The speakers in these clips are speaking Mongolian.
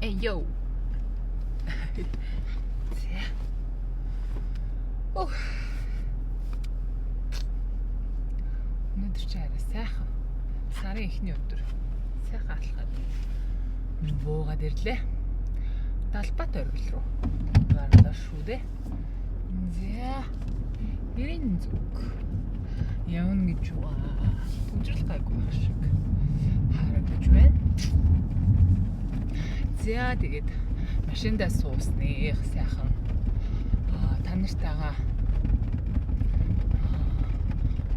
Эй yo. За. Ох. Өнөөдөр чи арай сайхан. Сарын эхний өдөр. Сайхан алхаад буугаад ирлээ. Далбат оргил руу гарлаа шүү дээ. За. 90 зүг. Явна гэж байгаа. Түнжрэл гайгүй байх шиг харагдаж байна. За, тэгээд машиндаа суусных сайхан та нартайгаа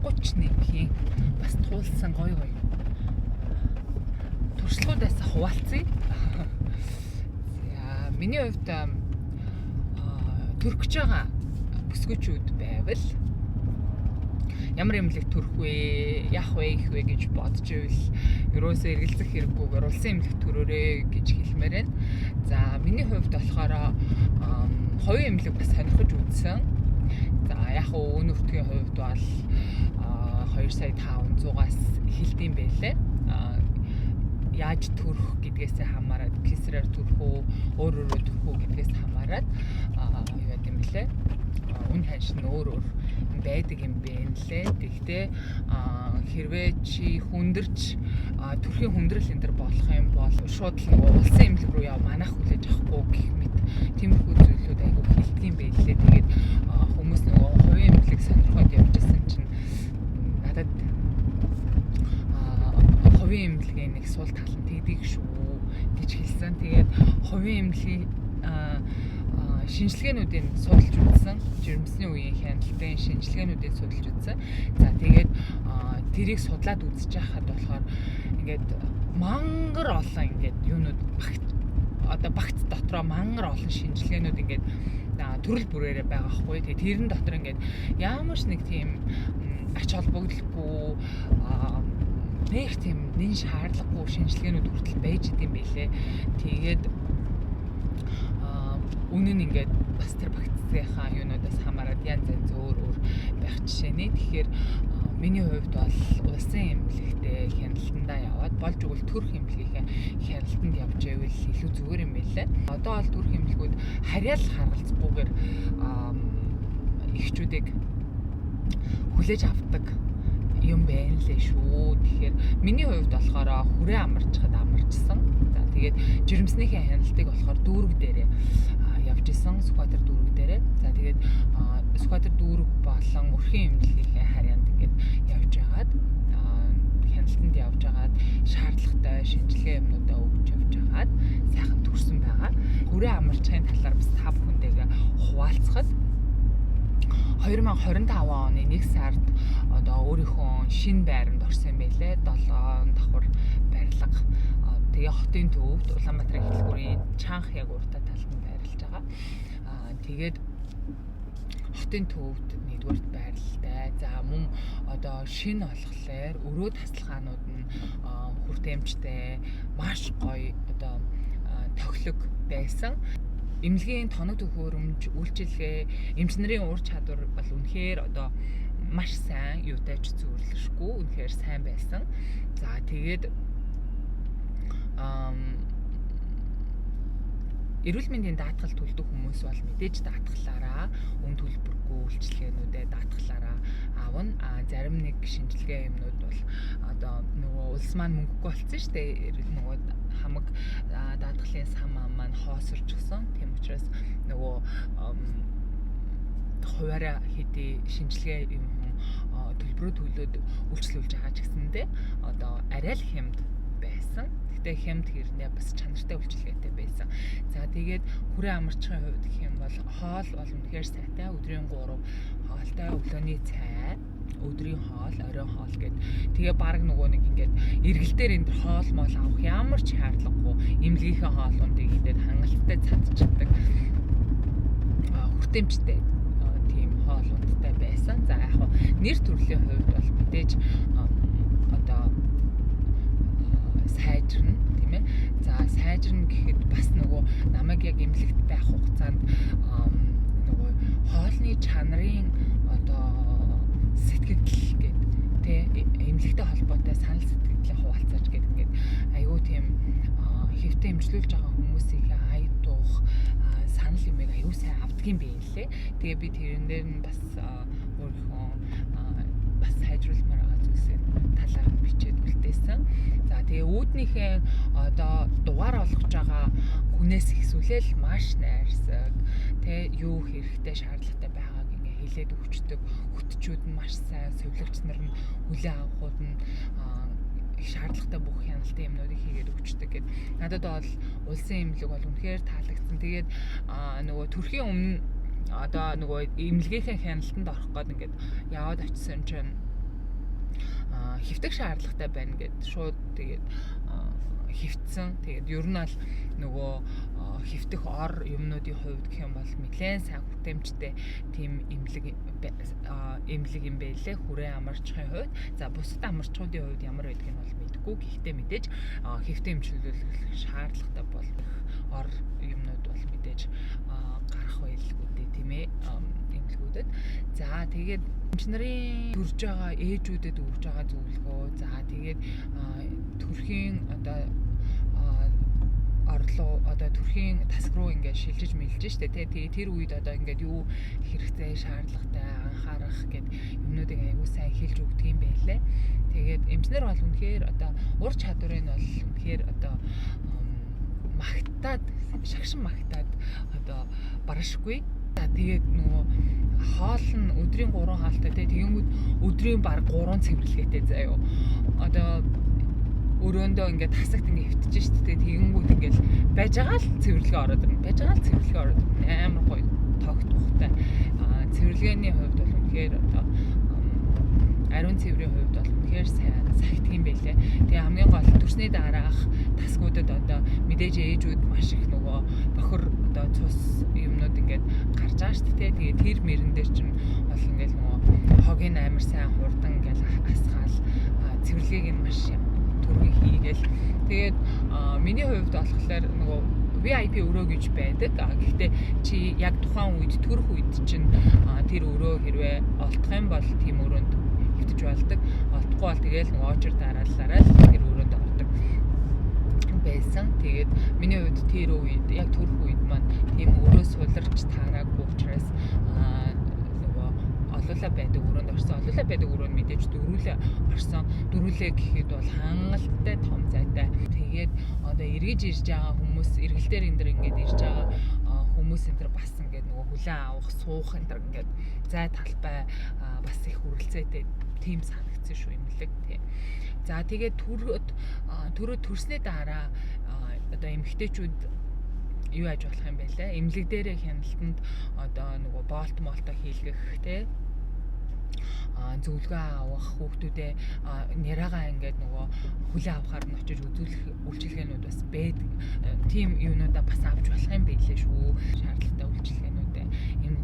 31-ийн бас туулсан гоё гоё туршлагуудаас хуваалцъя. За, миний хувьд төрөх гэж байгаа бүсгүүчүүд байвал ямар эмнэлэг төрөх вэ, яах вэ, гэх вэ гэж бодож ивэл ерөөсөө эргэлзэх хэрэггүйгээр улсын эмнэлэг төрөөрэй гэж хэлмээр байна. За, миний хувьд болохоор хувийн эмнэлэг бас сонирхож үзсэн. За, яг хөө өн өртгийн хувьд бол 2 сая 500-аас эхэлдэм байлээ. Яаж төрөх гэдгээсээ хамаарат, кесараар төрөх үү, өөр өөрөөр төрөх үү гэдгээс хамаарат юу яд юм бэлээ. Үн ханш нь өөр өөр байдаг юм бэ нэлээ. Тэгтээ хэрвээ чи хүндэрч төрхийн хүндрэл энэ төр болох юм бол шууд л нөгөө улсын эмнэлэг рүү яв, манайх хүлээж авахгүй гэх мэт тиймэрхүү зүйлүүд айгүй хилдэг юм байлээ. Тэгээд хүмүүс нөгөө хувийн эмнэлэг сонирхоод явж исэн чинь надад хувийн эмнэлгийн нэг сул тал нь тэгдэг шүү гэж хэлсэн. Тэгээд хувийн эмнэлгийн шинжилгээнүүдийг судалж үзсэн. Жирэмсний үеийн хяналтын шинжилгээнүүдийг судалж үзсэн. За, тэгээд тэрийг судлаад үзэж байхад болохоор ингээд мангар олон ингээд юунууд багт, одоо багц дотроо мангар олон шинжилгээнүүд ингээд төрөл бүрээрээ байгаа хгүй. Тэгээд тэрэн дотор ингээд ямар ч нэг тийм ач холбогдолгүй, нэг тийм нэн шаардлагагүй шинжилгээнүүд хүртэл байж идэм байлээ. Тэгээд үнэн нь ингээд бас тэр багцсынхаа юунуудаас хамаарат янз янз өөр өөр байх жишээ нэ. Тэгэхээр миний хувьд бол улсын эмнэлэгтээ хяналтандаа яваад болж өгвөл төрөх эмнэлгийнхээ хяналтанд явж байвал илүү зүгээр юм байлээ. Одоо бол төрөх эмнэлгүүд харьяал харгалзахгүйгээр эхчүүдийг хүлээж авдаг юм байна лээ шүү. Тэгэхээр миний хувьд болохоор хүрээ амарчхад амарчсан. За, тэгээд жирэмснийхээ хяналтыг болохоор дүүрэг дээрээ явж исэн. Сүхбаатар дүүрэг дээрээ. За, тэгээд Сүхбаатар дүүрэг болон Өрхийн эмнэлгийнхээ харьяанд ингээд явж хагаад, хяналтанд явж хагаад, шаардлагатай шинжилгээ юмнуудаа өгч явж хагаад сайхан төрсөн байгаа. Хүрээ амарчхын талаар бас та бүхэндээ хуваалцахад 2025 оны 1 сард одоо өөрийнхөө шинэ байранд орсон юм байлээ. 7 давхар барилга. Тэгээ хотын төвд Улаанбаатарын хөтөлбөрийн чанх яг уртаа талд нь байрлаж байгаа. Тэгээд хотын төвд нэгдүгээрт байрлалтай. За, мөн одоо шинэ болохоор өрөө тасалгаанууд нь хүртээмжтэй, маш гоё одоо тохилог байсан. Эмнэлгийн тоног төхөөрөмж, үйлчилгээ, эмч нарын ур чадвар бол үнэхээр одоо маш сайн, юутай ч зүйрлэшгүй үнэхээр сайн байсан. За, тэгээд эрүүл мэндийн даатгал төлдөг хүмүүс бол мэдээж даатгалаараа үн төлбөргүй үйлчилгээнүүдээ даатгалаараа авна. А зарим нэг шинжилгээ юмнууд бол одоо нөгөө улс маань мөнгөгүй болсон шүү дээ. Нөгөө хамаг даатгалын сан маань хоосорчихсон. Тийм учраас нөгөө хуваараа хэдий шинжилгээ юм төлбөрөө төлөөд үйлчлүүлж байгаа ч гэсэндээ одоо арай л хямд байсан. Гэхдээ хямд хэрнээ бас чанартай үйлчилгээтэй байсан. За, тэгээд хүрээ амарчхын хувьд гэх юм бол хоол бол үнэхээр сайтай. Өдрийн 3 хоолтой, өглөөний цай, өдрийн хоол, оройн хоол гэд. Тэгээ баг нөгөө нэг ингээд эргэл дээр энэ хоол моол авах ямар ч шаардлагагүй эмнэлгийнхээ хоолундыг идээд хангалттай цадчихдаг хүртээмжтэй тийм хоол ундтай байсан. За, яг хуу нэр төрлийн хувьд бол мэдээж одоо сайжирна, тийм ээ. За, сайжирна гэхэд бас нөгөө намайг яг эмнэлэгт байх хугацаанд нөгөө хоолны чанарын одоо сэтгэгдэл гээд тэ эмнэлэгтэй холбоотой санал сэтгэгдлийн хуваалцаач гэдэг ингээд айгүй тийм хэвтэн эмчлүүлж байгаа хүмүүсийнхээ ая дуух санал юмыг аюу сайн авдгийн бэ лээ. Тэгээ би тэрэн дээр нь бас өөрийнхөө бас сайжруулмаар байгаа зүйлсээ талаар нь бичээд үлдээсэн. За тэгээ үүднийхээ одоо дугаар олгож байгаа хүнээс ихсүүлэл маш найрсаг, тэ юу хэрэгтэй шаардлагатай байгааг ингээ хэлээд өгчдөг. Хөтчүүд нь маш сайн, совилогч нар нь хүлээн авахуд нь шаардлагатай бүх хяналтын юмнуудыг хийгээд өгчдөг гэд. Надад бол улсын эмнэлэг бол үнэхээр таалагдсан. Тэгээд нөгөө төрхийн өмнө одоо нөгөө эмнэлгийнхээ хяналтанд орох гээд ингээд яваад очисон чинь хэвтэх шаардлагатай байна гэд шууд тэгээд хэвтсэн. Тэгээд ер нь аль нөгөө хэвтэх ор юмнуудын хувьд гэх юм бол нэлээд сайн хүртээмжтэй тийм эмнэлэг юм байлээ. Хүрээ амарчхын хувьд. За бусад амарчхуудын хувьд ямар байдгийг нь бол мэдэхгүй. Гэхдээ мэдээж хэвтэн эмчилүүлэх шаардлагатай бол ор юмнууд бол мэдээж гарах байлгүй дээ, тийм ээ, эмнэлгүүдэд. За тэгээд эмч нарын төрж байгаа ээжүүдэд өгж байгаа зөвлөгөө. За тэгээд төрхийн одоо орлоо одоо төрхийн тасг руу ингээд шилжиж мэлж штэ тий. Тэгээ тэр үед одоо ингээд юу хэрэгтэй шаардлагатай анхаарах гэд юмнуудыг аягүй сайн хэлж өгдөг юм байлээ. Тэгээд эмчнэр бол үнэхээр одоо ур чадварыг нь бол үнэхээр одоо магтаад шагшин магтаад одоо баршгүй. За тэгээд нөгөө хоол нь өдрийн 3 хоолтой тий. Тэгэнгүүт өдрийн баг 3 цэвэрлэгээтэй заяо. Одоо өрөөндөө ингээд тасагт ингээд хэвтэж штэ тий. Тэгэнгүүт ингээд байж байгаа л цэвэрлэгээ ороод ирнэ. Байж байгаа л цэвэрлэгээ ороод ирнэ. Амар гоё тогт ухтай. Цэвэрлэгээний хувьд бол үнэхээр одоо ариун цэврийн хувьд бол үнэхээр сайн сахидаг юм байлээ. Тэгээ хамгийн гол төрсний дараах тасгуудад одоо мэдээж ээжүүд маш их нөгөө бохир одоо цус юмнууд ингээд гарч байгаа шүү дээ. Тэгээ тэр мөрөн дээр чинь бол ингээд нөгөө хогийн амар сайн хурдан ингээд асгаал цэвэрлэгээг нь маш түргэн хийгээл. Тэгээд миний хувьд болохоор нөгөө VIP өрөө гэж байдаг. Гэхдээ чи яг тухайн үед төрөх үед чинь тэр өрөө хэрвээ олдох юм бол тийм өрөөнд хэвтэж болдог. Олдохгүй бол тэгээл нөгөө очор дараалалаараа л тэр өрөөнд ордог байсан. Тэгээд миний хувьд тэр үед яг төрөх үед маань тийм өрөө суларч таараагүй учраас нөгөө олуулаа байдаг өрөөнд орсон. Олуулаа байдаг өрөөнд мэдээж дөрүүлээ орсон. Дөрүүлээ гэхэд бол хангалттай том зайтай. Тэгээд одоо эргэж ирж байгаа хүмүүс, эргэлтээр энэ дэр ингээд ирж байгаа хүмүүс энэ дэр бас ингээд нөгөө хүлээн авах, суух энэ дэр ингээд зай талбай бас их үргэлцээтэй тийм санагдсан шүү эмнэлэг тий. За тэгээд төрөө төрснээ дараа одоо эмэгтэйчүүд юу яаж болох юм бэ лээ? Эмнэлэг дээрээ хяналтанд одоо нөгөө болт молто хийлгэх тий, зөвлөгөө авах, хүүхдүүдээ нэраагаа ингээд нөгөө хүлээн авахар нь очиж үзүүлэх үйлчилгээнүүд бас байдаг. Тийм юунуудаа бас авч болох юм байлээ шүү. Шаардлагатай үйлчилгээнүүдээ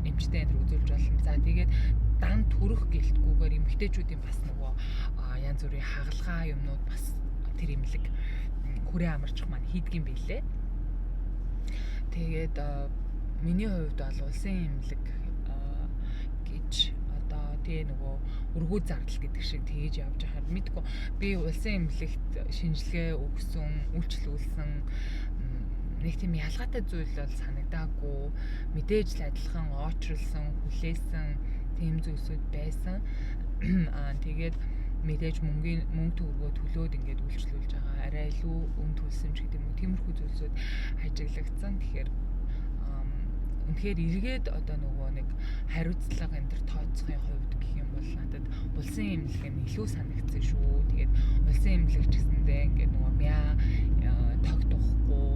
эмчтэй энэ үзүүлж болно. За тэгээд дан төрөх гэлтгүүгээр эмэгтэйчүүдийн бас нөгөө янз бүрийн хагалгаа юмнууд бас тэр эмнэлэг хүрээ амарчих маань хийдэг юм байлээ. Тэгээд миний хувьд бол улсын эмнэлэг гэж одоо тэгээ нөгөө өргүү зардал гэдэг шиг тэгэж явж байхаар мэдгүй би улсын эмнэлэгт шинжилгээ өгсөн, үйлчлүүлсэн нэг тийм ялгаатай зүйл бол санагдаагүй. Мэдээж л адилхан оочирлсон, хүлээсэн тийм зүйлсүүд байсан. Тэгээд мэдээж мөнгө төгрөгөө төлөөд ингээд үйлчлүүлж байгаа. Арай илүү үн төлсөн ч гэдэг юм уу. Тиймэрхүү зүйлсүүд ажиглагдсан. Тэгэхээр үнэхээр эргээд одоо нөгөө нэг хариуцлага энэ төр тооцохын хувьд гэх юм бол надад улсын эмнэлэг нь илүү санагдсан шүү. Тэгээд улсын эмнэлэг ч гэсэндээ ингээд нөгөө мяа тогтохгүй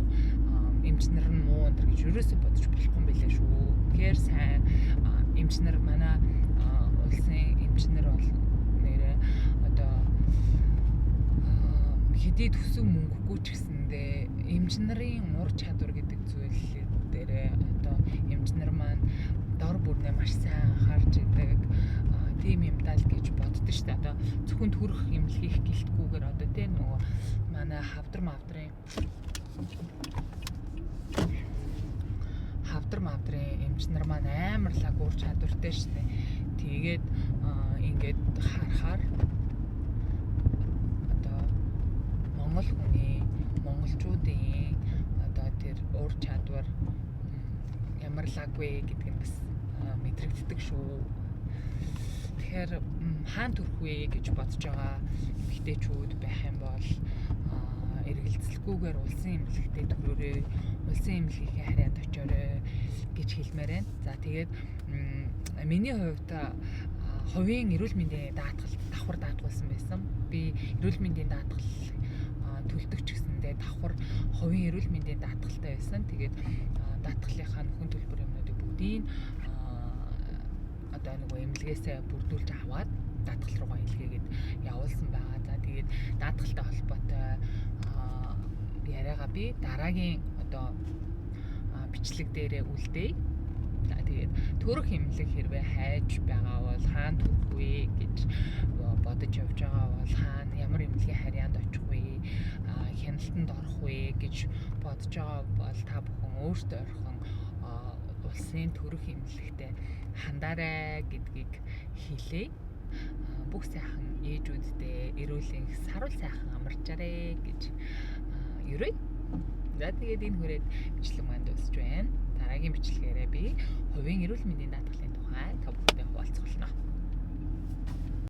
эмч нар нь муу энэ гэж ерөөсөө бодож болохгүй юм билээ шүү. Үнэхээр сайн эмч нар манай улсын эмч нар бол нэрээ одоо хэдий төсөн мөнгөгүй ч гэсэндээ эмч нарын ур чадвар гэдэг зүйл дээрээ одоо эмч нар маань дор бүрнээ маш сайн анхаарч идэг тийм юм даа л гэж боддоо шүү дээ. Одоо зөвхөн төрөх эмнэлгийг гэлтгүүгээр одоо тийм нөгөө манай хавдар мавдрын эмч нар маань амар лаг ур чадвартай шүү дээ. Тэгээд ингээд харахаар одоо Монгол хүний Монголчуудын одоо тэр ур чадвар ямар лаг вэ гэдг нь бас мэдрэгддэг шүү. Тэгэхээр хаана төрөх вэ гэж бодож байгаа эмэгтэйчүүд байх юм бол эргэлзэлгүйгээр улсын эмнэлэгтээ төрөөрэй, улсын эмнэлгийнхээ харьяанд очиорой гэж хэлмээр байна. За, тэгээд миний хувьд хувийн эрүүл мэндийн даатгал давхар даатгуулсан байсан. Би эрүүл мэндийн даатгал төлдөг ч гэсэндээ давхар хувийн эрүүл мэндийн даатгалтай байсан. Тэгээд даатгалынхаа нөхөн төлбөр юмнуудыг бүгдийг одоо нөгөө эмнэлгээсээ бүрдүүлж аваад даатгал руугаа илгээгээд явуулсан байгаа. За, тэгээд даатгалтай холбоотой яриагаа би дараагийн одоо бичлэг дээрээ үлдээе. За, тэгээд төрөх эмнэлэг хэрвээ хайж байгаа бол, хаана төрөх вэ гэж бодож явж байгаа бол, хаана ямар эмнэлгийн харьяанд очих вэ, хяналтанд орох вэ гэж бодож байгаа бол та бүхэн өөртөө ойрхон улсын төрөх эмнэлэгтээ хандаарай гэдгийг хэлье. Бүх сайхан ээжүүддээ эрүүл энх, саруул сайхан амарчаарэ гэж ерөөе. За, тэгээд энэ хүрээд бичлэг маань дуусч байна. Дараагийн бичлэгээрээ би хувийн эрүүл мэндийн даатгалын тухай та бүхэндээ хуваалцах болно.